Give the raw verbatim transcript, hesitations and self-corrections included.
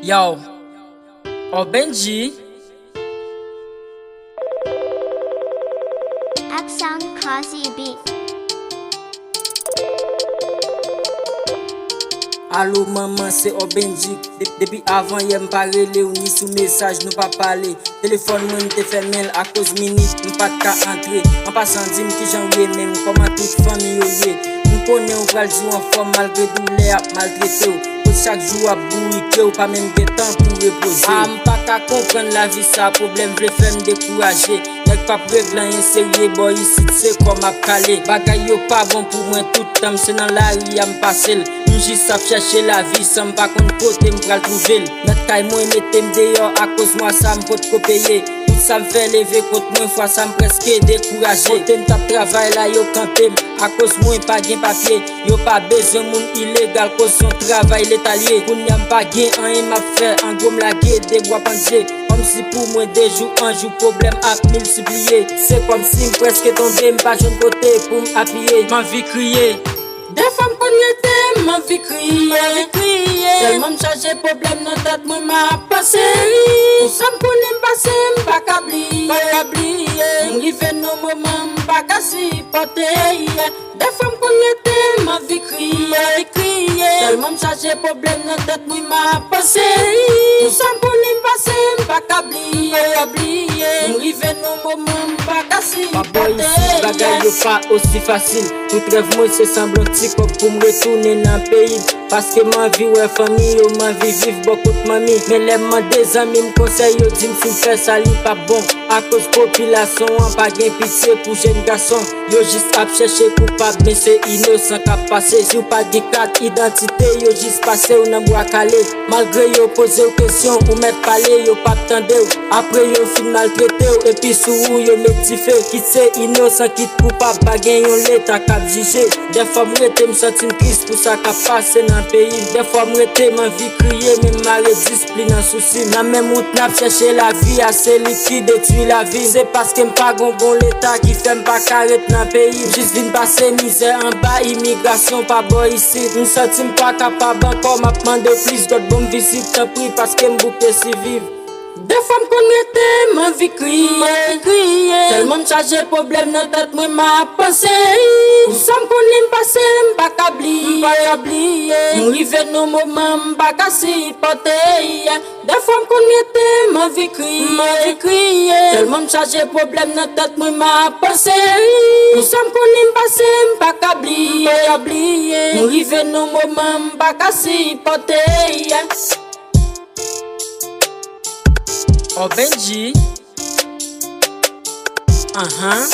Yo, O Benji. Upsound Classy Beat. Alo manman, se O Benji. De- Depi avan yè m pa rele w ni sou mesaj nou pa pale. Telefòn mwen m te fèmen l akoz minit m pa t ka antre. An pasan di m kijan w ye menm, kòman tout fanmi yo ye? M konnen w pral di w anfòm malgre doulè ap maltrete w. Kot chak jou w ap bourike w pa menm gen tan pou repoze. A m pa ka konprann lavi sa, pwoblèm vle fè m dekouraje. Nèg p ap regle anyen serye bò isit se kò m ap kale. Bagay yo pa bon pou mwen tout tan m se nan lari a m pase l. M jis ap chèche lavi san m pa konn kote m pral twouve l. Mèt kay mwen mete m deyò akoz mwa sa m potko peye. Tout sa m fè leve kont mwen fwa sa m prèske dekouraje. Kote m t ap travay la yo kanpe m akoz mwen pa gen papye. Yo pa bezwen moun ilegal koz se yon travay leta l ye. Kounye a m pa gen anyen m ap fè, an gwo m lage de bwa pandye. Kòmsi pou mwen de jou an jou pwoblèm ap miltipliye. Se kòmsi m prèske tonbe, m pa jwenn kote pou m apiye. M anvi kriye. Dèfwa m konn rete, m anvi kriye. Tèlman m chaje pwoblèm nan tèt mwen m ap panse. Pou sa m konnen m pase, m pa ka bliye. M rive nan moman m pa ka sipòte. Dèfwa m konn rete, m anvi kriye. Tèlman m chaje pwoblèm nan tèt mwen m ap panse. Pou sa m konnen m pase, m pa ka bliye. M rive nan moman m pa ka sipòte. Bagay yo pa osi fasil. Tout rèv mwen se sanble yon ti kòb pou m retounen nan peyi m. Paske m anvi wè fanmi yo, m anvi viv bò kot manmi. Men lè m mande zanmi m konsèy, yo di m si m fè sa li p ap bon. Akoz popilasyon an pa gen pitye pou jèn gason. Yo jis ap chèche koupab, men se inosan k ap pase. Si w pa gen kat idantite, yo jis pase w nan bwa kale. Malgre yo poze w kesyon, ou mèt pale, yo p ap tande w. Apre yo fin maltrete w, epi sou ou yo met dife. Kit se inosan, kit koupab, pa gen yon leta k ap jije. Dèfwa m rete, m santi m tris pou sa k ap pase nan peyi m. Dèfwa m rete, m anvi kriye, men m mare dis pli nan sousi m. Nan menm wout n ap chèche lavi a, se li ki detwi lavi n. Se paske m pa gon bon leta ki fè m pa ka ret nan peyi m. Jis vin pase mizè anba imigrasyon pa bò isit. M santi m pa kapab ankò, m ap mande plis gòd ban m visit tanpri, paske m bouke siviv. Dèfwa m konn rete, m anvi kriye, kriye. Tèlman m chaje pwoblèm nan tèt mwen m ap panse. Pou sa m konnen m pase, m pa ka bliye, m pa ka bliye. M rive nan moman m pa ka sipòte. Dèfwa m konn rete, m anvi kriye, m anvi kriye. Tèlman m chaje pwoblèm nan tèt mwen m ap panse. Pou sa m konnen m pase, m pa ka bliye, m pa ka bliye. M rive nan moman m pa ka sipòte. O Benji. Anhan.